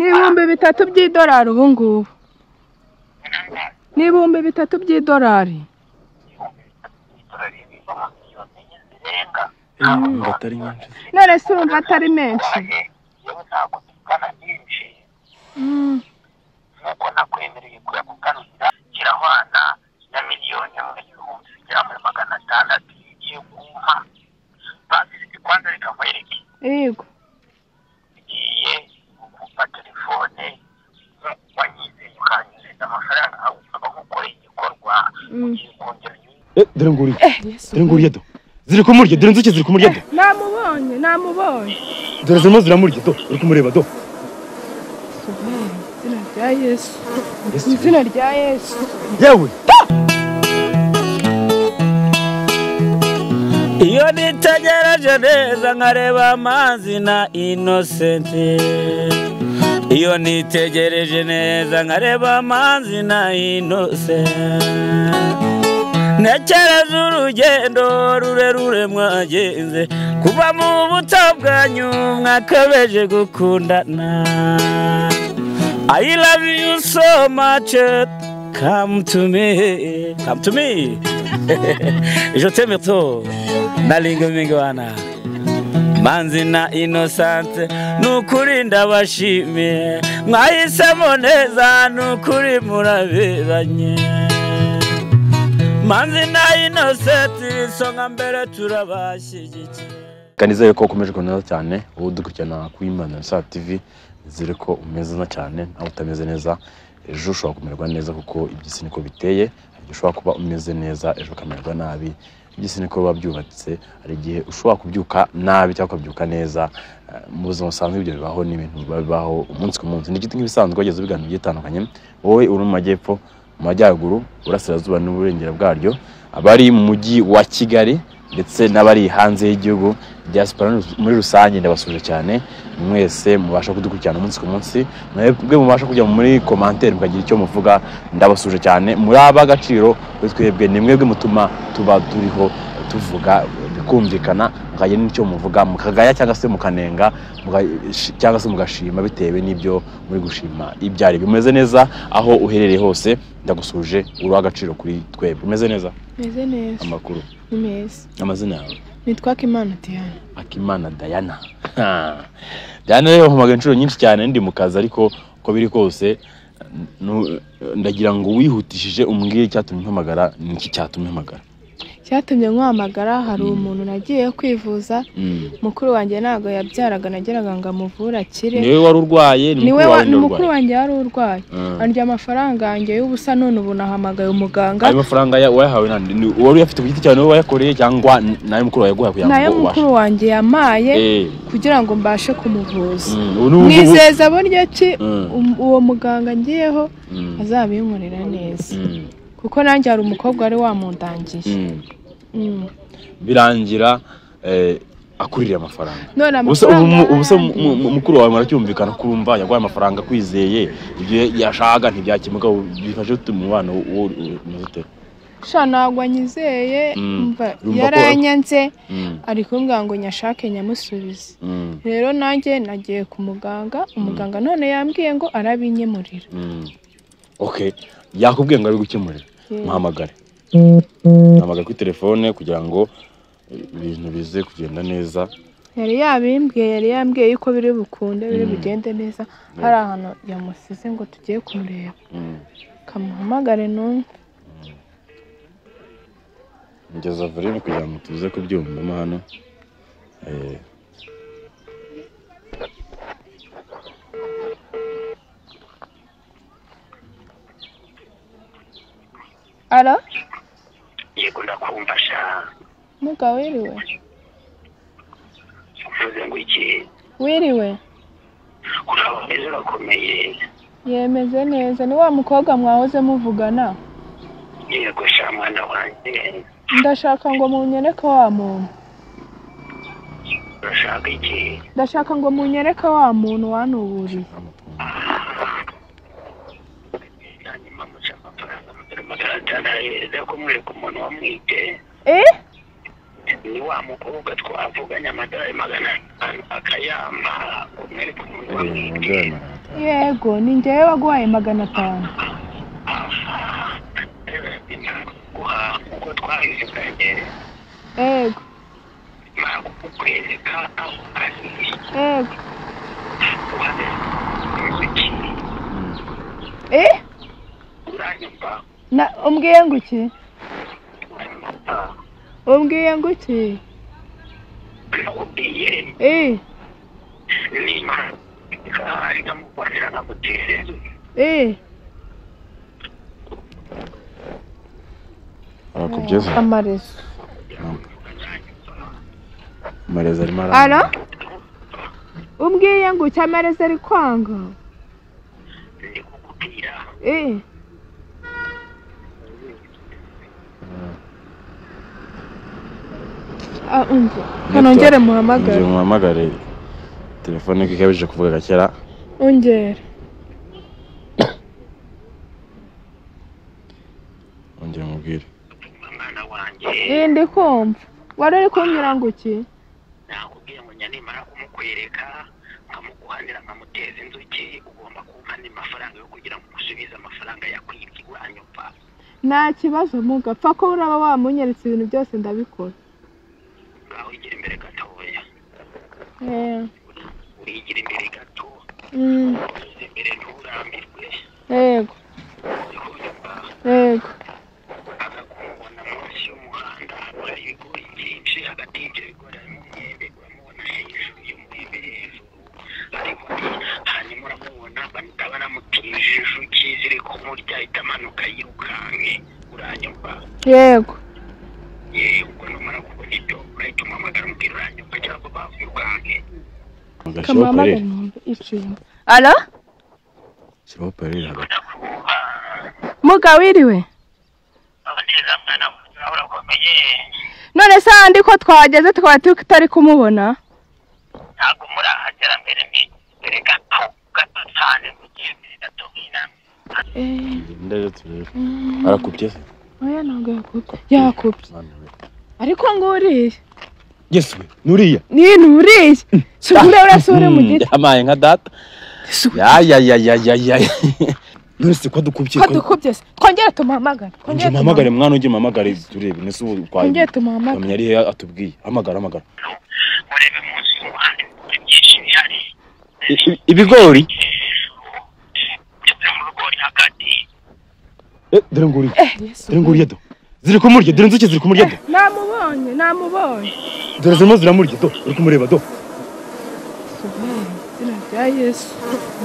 Ni 3,000 by'idolari ubu ngubu. Ni 3,000 by'idolari. None se urumva atari menshi? Nuko nakwemereye kuyakugarurira kirahwana na 1,600,000 igiye kumpa. Basi kwanza reka nkwereke. Yego. Ngiye gufata telefone wanyizeye ukanyizeza amafaranga agukora igikorwa ugiye kongera. Dore nguriye. Dore nguriye do. Ziri kumurya, dore inzuki ziri kumurya do. Namubonye, namubonye. Dore zirimo ziramurya do, uri kumureba do. Izina rya Yesu. Izina rya Yesu. Yewe. Iyo nitegereje neza nkareba amazi na Innocent. Iyo nitegereje neza nkareba amazi na Innocent. Ntekereza urugendo rurerure mwagenze kuva mu buto bwanyu mwakabeje gukundana. I love you so much, come to me, come to me. Je t'aime trop, nalingo mingwana. Manzi na Innocent, nukuri ndabashimiye, mwahisemo neza nukuri muraberanye. Manzi na Innocent, isonga mbere turabashyigikiye. Kanizeye ko ukomeje kubona cyane, ubu dukurikirana kuri Imana Sat TV, nizere ko umeze neza cyane, nawe utameze neza ejo ushobora kumererwa neza kuko iby'isi niko biteye. Ushobora kuba umeze neza ejo ukamererwa nabi, iby'isi niko biba byubatse. Hari igihe ushobora kubyuka nabi cyangwa ukabyuka neza. Mu buzima busanzwe ibyo bibaho, ni ibintu bibaho umunsi ku munsi. Ni igiti nk'ibisanzwe wageze ibiganiro bitandukanye. Wowe uri mu majyepfo, mu majyaruguru, burasirazuba n'uburengera bwaryo, abari mu mujyi wa Kigali ndetse n'abari hanze y'igihugu, diaspora muri rusange, ndabasuje cyane mwese mubasha kudukurikirana umunsi ku munsi. Mwebwe mubasha kujya muri commentaire mukagira icyo muvuga, ndabasuje cyane. Muri ab'agaciro kuri twebwe, ni mwebwe mutuma tuba turiho tuvuga bikumvikana, mukagira n'icyo muvuga, mukagaya cyangwa se mukanenga, cyangwa se mugashima bitewe n'ibyo muri gushima ibyari bimeze neza. Aho uherereye hose ndagusuje, uri agaciro kuri twebwe. Umeze neza? Meze neza. Amakuru ni meza. Amazina yawe? Nitwa Akimana Diana. Akimana Diana. Diana rero mpamagaye inshuro nyinshi cyane ndi mu kazi, ariko uko biri kose ndagira ngo wihutishije umbwire icyatumye mpamagara. Niki cyatumye mpamagara? Cyatumye nkwamagara, hari umuntu nagiye kwivuza. Mukuru wanjye ntago yabyaraga, nageraga ngo amuvure akire. Niwe wari urwaye? Ni mukuru wanjye yari urwaye. Andya amafaranga yanjye y'ubusa, none ubu nahamagaye umuganga. Ayo mafaranga wayahawe nande? Wari uyafite ku giti cyawe, niwe wayakoreye cyangwa nayo mukuru wawe yaguhaye kugira ngo ubashe? Nayo mukuru wanjye yamaye kugira ngo mbashe kumuvuza. Mwizeza buryo ki uwo muganga ngiyeho azabinkorera neza, kuko nanjye hari umukobwa wari wamundangiye. Birangira akurira amafaranga. Ubuse mukuru wawe muracyumvikana kurumva yaguhaye amafaranga kwizeye, ibyo yashaka ntibyakemuka, bifashe ute umubano uwo umeze ute? Sha ntabwo anyizeye, yaranyanze, ari kumbwira ngo nyashake nyamusubize. Rero nanjye nagiye ku muganga, umuganga none yambwiye ngo arabinyemurira. Okay, yakubwiye ngo arabigukemurira. Muhamagare. Muhamagare kuri telefone kugira ngo ibintu bize kugenda neza. Yari yabimbwiye, yari yambwiye yuko biri bukunde, biri bugende neza. Hari ahantu yamusize ngo tugiye kumureba. Kamuhamagare numve. Ngeza volume kugira ngo tuze kubyumvamo hano. Alo? Yego ndakumva sha. Muga wiriwe? Uvuze ngo iki? Wiriwe? Uraho neza urakomeye? Yemeze neza, ni wa mukobwa mwahoze muvugana? Yego sha mwana wanjye. Ndashaka ngo munyereke wa muntu. Urashaka iki? Ndashaka ngo munyereke wa muntu wanuburiye. Ni wa mukobwa twavuganye amadolari 500 akayampa umwereka umuntu wamwite. Yego, ni njyewe waguhaye 500. Uko twabivuganye. Yego. Kukwereka aho ari. Yego. Eh? Na umbwiye ngo iki? Umbwiye ngo iki? Eh. Eh. Arakugeza. Amarezo. Amarezo arimo aranga. Alo? Umbwiye ngo iki amarezo ari kwanga? Eh. Ah, umva. Kanongere muhamagare. Ngiye muhamagare. Telefone ke ikabije kuvuga gakera. Ongera. Ongera mubwire. Eh, ndi kumva. Wari uri kumbwira ngo iki? Nakubwiye ngo nyanimara kumukwereka nkamuguhanira nkamuteza inzuki, ugomba kumpa andi mafaranga yo kugira ngo usubize amafaranga yakwibye uranyumva. Nta kibazo muga, pfa ko uraba wamunyeretse ibintu byose ndabikora. Ngaho igira imbere gatoya. Eh. Urigira imbere gato. Imbere nturambirwe. Yego. Yego. Aza kumubona munsi y'umuhanda hari ibigori byinshi, hagati y'ibyo bigori harimo umwembe, uramubona hejuru y'umwembe hejuru ariko hanyuma uramubona bahita banamutije inzuki ziri kumurya ahita amanuka yirukanke, uranyumva? Yego. Yego, numara kubona ibyo urahita umuhamagara umubwira uranyumva cyangwa bawirukanke. Kamuhamagara numve iciye. Alo? Shyiraho parire hagati. Muga wiriwe? None se andi ko twageze tukaba tutari kumubona? Ntabwo murahagera mbere mbere gato gato cyane mbere gato nk'inama. Ndaje turebe. Arakubye se? Oya ntabwo yakubye. Yakubye. Ariko nguriye. Yesu we, nuriya. Ni nuriya. Sugure urasubire mu giti. Yamaye nka data. Ya ya ya ya ya ya. None se ko dukubye? Ko dukubye se? Twongere tumuhamagare. Twongere tumuhamagare mwana, ujye muhamagare turebe nese ubu kwa. Twongere tumuhamagare. Amenya ari he atubwiye. Hamagara hamagara. Murebe munsi y'umuhanda byinshi bihari. Ibigori? Biri mu bigori hagati. Eh, dore nguriye. Dore nguriye do. Ziri kumurya, dore inzuki ziri kumurya do. Namubonye, namubonye. Dore zirimo ziramurya do, uri kumureba do. Izina rya Yesu.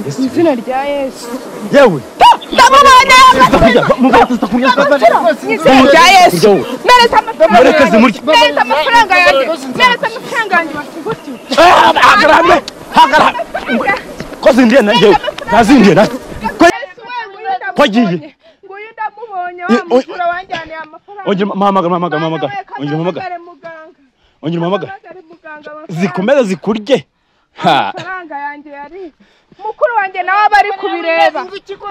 Izina rya Yesu. Yewe. Ndamubonye. Izina rya Yesu. Mereza amafaranga. Mureke zimurye. Mereza amafaranga yanjye. Mereza amafaranga yanjye bakigutiye. Hagarara. Hagarara. Ko zindiye na yewe. Nazindiye na. Kwagiye. Nguyu ndamubonye wa mujura wanjyaniye amafaranga. Ongera muhamagara muhamagara muhamagara. Ongera muhamagara. Ongera muhamagara. Zikomeza zikurye. Ha. Amafaranga yanjye yari mukuru wanjye nawe abari kubireba.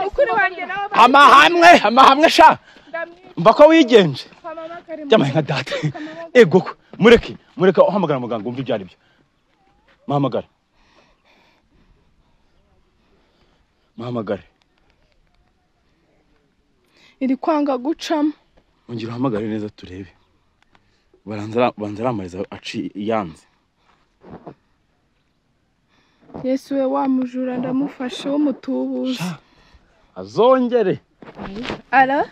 Mukuru wanjye nawe amahamwe amahamwe sha. Mba ko wigenje. Byamaye nka data. Ego ko mureke mureke uhamagara muganga umva ibyo ari byo. Muhamagara. Muhamagare. Iri kwanga gucamo. Ongera uhamagare neza turebe. Baranza banza amariza aci yanze. Yesu we wa mujura ndamufashe w'umutubuzi. Azongere. Ara?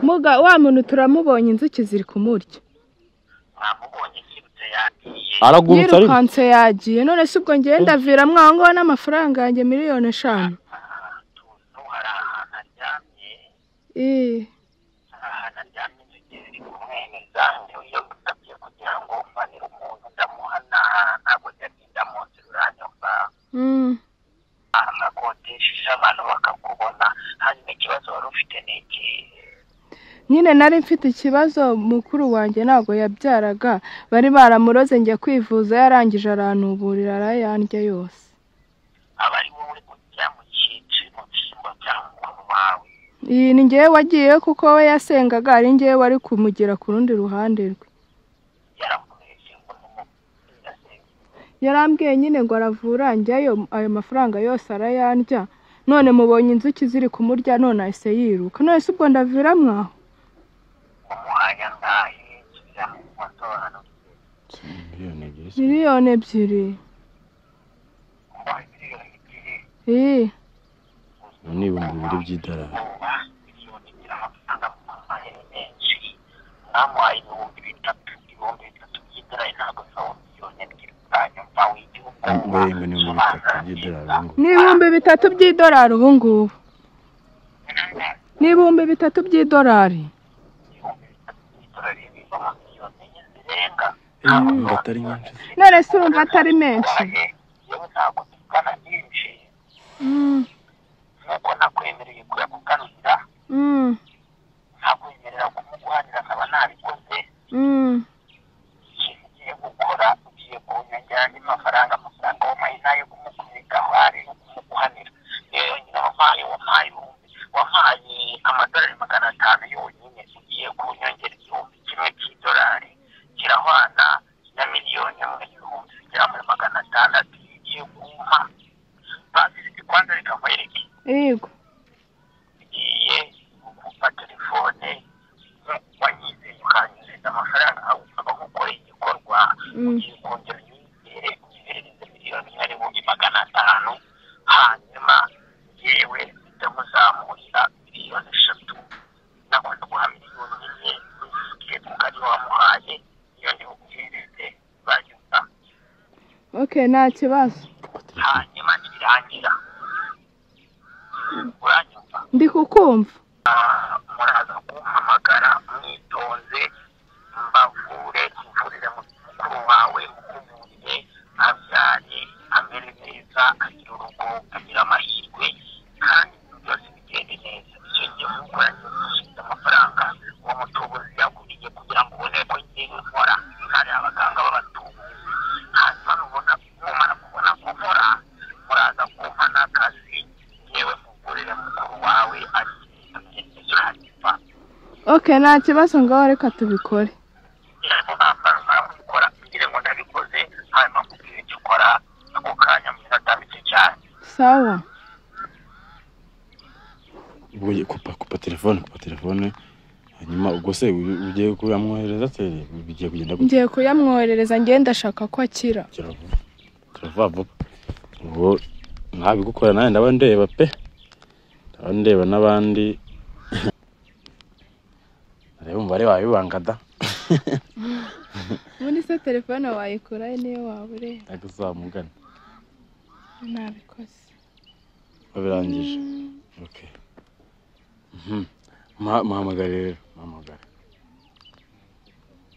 Muga wa muntu turamubonye inzuki ziri kumurya. Aragurutse ari. Yirukanse yagiye none se ubwo ngiye ndavira mwango n'amafaranga yanjye 5,000,000. Eh. Nyine nari mfite ikibazo mukuru wanjye ntago yabyaraga, bari baramuroze njya kwivuza yarangije arantuburira arayandya yose. Abari wowe ujya mu cyiciro cya mukuru wawe. Iyi ni ngewe wagiye kuko we yasengaga ari ngewe wari kumugira ku rundi ruhande rwe. Yarambwiye nyine ngo aravura, njyayo ayo mafaranga yose arayandya. None mubonye inzuki ziri kumurya, none ahise yiruka. None se ubwo ndavira mwaho? 2 miliyoni. Ni 2,000 by'idolari. Ni 3,000 by'idolari ubu ngubu. Ni 3,000 by'idolari. None se urumva atari menshi? Nuko nakwemereye kuyakugarurira, nakwemerera kumuguhanira nkaba nabikoze. Ikintu ugiye gukora, ugiye kunyongera andi mafaranga, amafaranga wampaye nayo kumukubikaho ari no kumuguhanira. Niyo yonyine wampaye, wampaye amadolari 500 yonyine, ugiye kunyongera 1,000 cy'idolari kirahwana na 1,600,000 ugiye kumpa. Basi kwanza reka nkwereke. Yego. Ugiye gufata telefone wanyizeye ukanyizeza amafaranga ukaba gukorera igikorwa, ugiye kongera unyizere unyizereze 1,500,000, hanyuma yewe ndamuzamurira 3 miliyoni, nako ndaguha 1 miliyoni ugiye kuko ari wamuhaye, iyo ndi buguhereze uranyumva? Okay, nta kibazo. Hanyuma nibirangira uranyumva? Ndi kukumva. Muraza kumpamagara mwitonze, mbavure, mvurire mukuru wawe, mukuvurire abyare, amere neza, agire urugo, agire amahirwe, kandi byose bigende neza. Icyo ngiye gukora ni ugusubiza amafaranga uwo mutubuzi yaguriye kugira ngo ubone ko ngiye gukora. Hari abaganga b'abatubuzi, hanyuma nubona numara kubona ko nkora, muraza kumpa n'akazi, yewe mugurire mukuru wawe Okay, nta kibazo, ngaho reka tubikore. Gukora kugira ngo ndabikoze, hanyuma nkubwire icyo ukora ako kanya mu minota mike cyane. Sawa. Ubwo kupa telefone, kupa telefone. Hanyuma ubwo se ugiye kuyamwohereza se bigiye kugenda gute? Ngiye kuyamwoherereza, ngiye ndashaka ko akira. Kiravuba vuba. Ubwo ntabigukora nawe ndaba ndeba pe. Ndaba ndeba n'abandi. Reba umubare wabibanga da. Ubundi se telefone wayikura he niyo waba ureba? Ndakuzamugana. Nabikoze. Wabirangije. Okay. Muhamagare rero, muhamagare.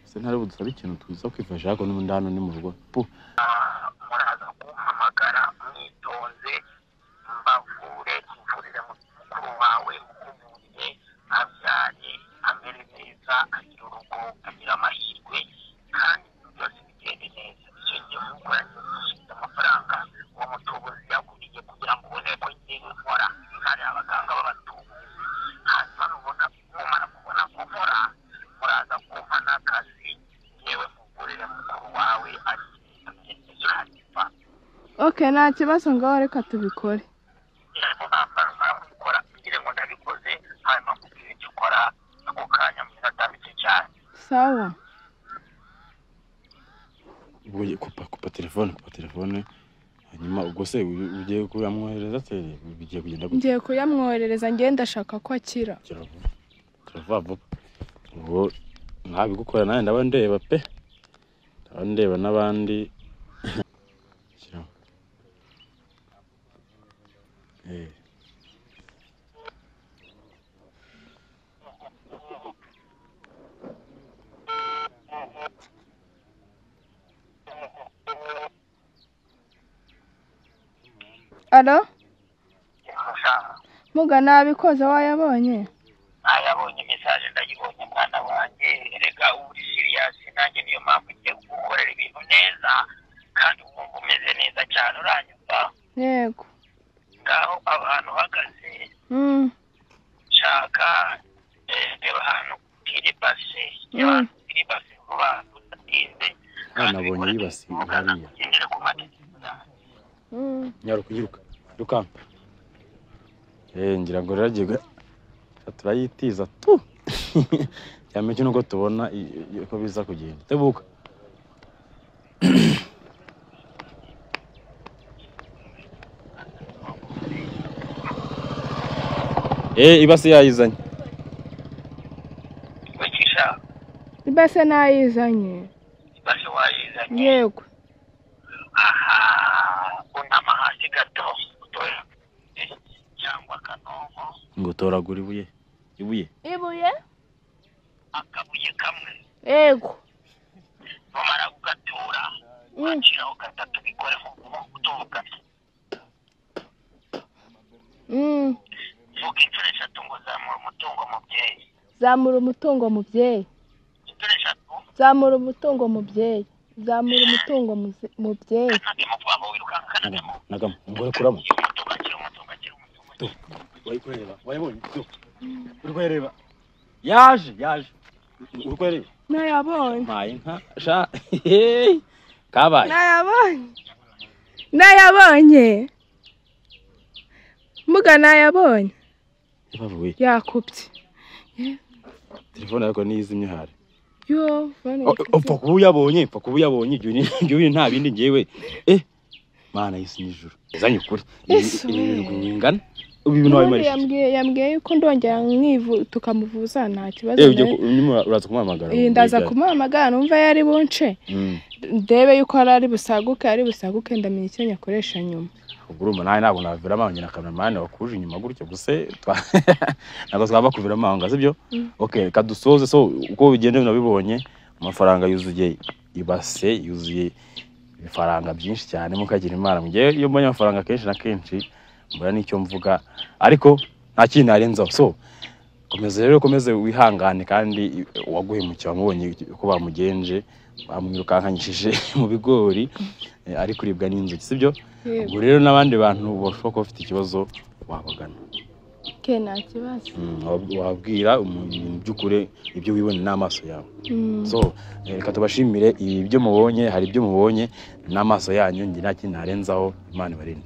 Se ntari budusabe ikintu tuza kwifasha, ariko n'ubundi hano ni mu rugo. Pu. Muraza kumpamagara mwitonze, mbavure, mvurire mukuru wawe, mukuvurire abyare, amere neza, agire urugo, agire amahirwe, kandi byose bigende neza. Icyo ngiye gukora ni ugusubiza amafaranga uwo mutubuzi yaguriye kugira ngo ubone ko ngiye gukora. Hari abaganga b'abatubuzi, hanyuma nubona numara kubona ko nkora, muraza kumpa n'akazi, yewe mugurire mukuru wawe Okay, nta kibazo, ngaho reka tubikore. Gukora kugira ngo ndabikoze, hanyuma nkubwire icyo ukora ako kanya mu minota mike cyane. Sawa. Ubwo kupa telefone, kupa telefone. Hanyuma ubwo se ugiye kuyamwohereza se bigiye kugenda gute? Ngiye kuyamwoherereza, ngiye ndashaka ko akira. Kiravuba vuba. Ubwo ntabigukora nawe ndaba ndeba pe. Ndaba ndeba n'abandi. Shyiraho. Alo? Muga nabikoze, wayabonye? Nayabonye, message ndayibonye mwana wanjye. Erega uri serious, nanjye niyo mpamvu ngiye kugukorera ibintu neza kandi wumva umeze neza cyane, uranyumva? Yego. Ngaho ahantu uhagaze, shaka reba ahantu iri base, reba ahantu iri base vuba udatinze. Nabonye yibasi hariya. Ugendere ku mategeko. Nyaruka yiruka. Ruka. Ngira ngo riragiye turayitiza tu. Cyane cyo nuko tubona ko biza kugenda. Tebuka. Ibase yayizanye. Bakisha. Ibase nayizanye. Ibase wayizanye. Yego. Aha, unama hasi gato. Utora. Cyangwa kanonko. Ngo toragura ibuye. Ibuye. Ibuye? Akabuye kamwe. Yego. Numara kugatura. Wakiraho gatatu bikore nko kutuvuga. Vuga inshuro eshatu ngo zamura umutungo mubyeyi. Zamura umutungo mubyeyi. Inshuro eshatu. Zamura umutungo mubyeyi. Zamura umutungo mubyeyi. Nagamo ngore kuramo. Wayikureba, wayibonye. Uri kwereba. Yaje, yaje. Uri kwereba. Nayabonye. Maye inka sha. Kabaye. Nayabonye. Nayabonye. Muga nayabonye. Bavuye. Yakupye. Telefone yako niyizimye hari. Yo, phone. Upfa kuba uyabonye, upfa kuba uyabonye ibyo bintu nta bindi ngewe. Mana y'isi n'ijuru. Zanye ukuri. Ibi bingana. Ubi bintu wabimarishije. Yambwiye yuko ndongera nkivu tukamuvuza nta kibazo. Uraza kumuhamagara. Ndaza kumuhamagara numva yari bunce. Ndebe yuko ari busaguke ndamenye icyo nyakoresha nyuma. Ubwo nawe ntabwo navira amanga na cameraman wakuje inyuma gutyo guse ntabwo twaba kuvira amanga sibyo. Okay, reka dusoze. So uko bigenda nabibonye amafaranga yuzuye ibase yuzuye ibifaranga byinshi cyane mukagira Imana. Mugiye iyo mbonye amafaranga kenshi na kenshi mbura nicyo mvuga ariko nta kintu narenzaho. So komeza rero komeze wihangane kandi uwaguhemukiye wamubonye uko bamugenje bamwirukankanyishije mu bigori ari kuribwa n'inzuki sibyo. Ubwo rero n'abandi bantu bashobora kuba bafite ikibazo wabagana. Ke nta kibazo. Wabwira umuntu by'ukuri ibyo wibone n'amaso yawe. So reka tubashimire ibyo mubonye, hari ibyo mubonye n'amaso yanyu, nge nta kintu narenzaho. Imana ibarinde.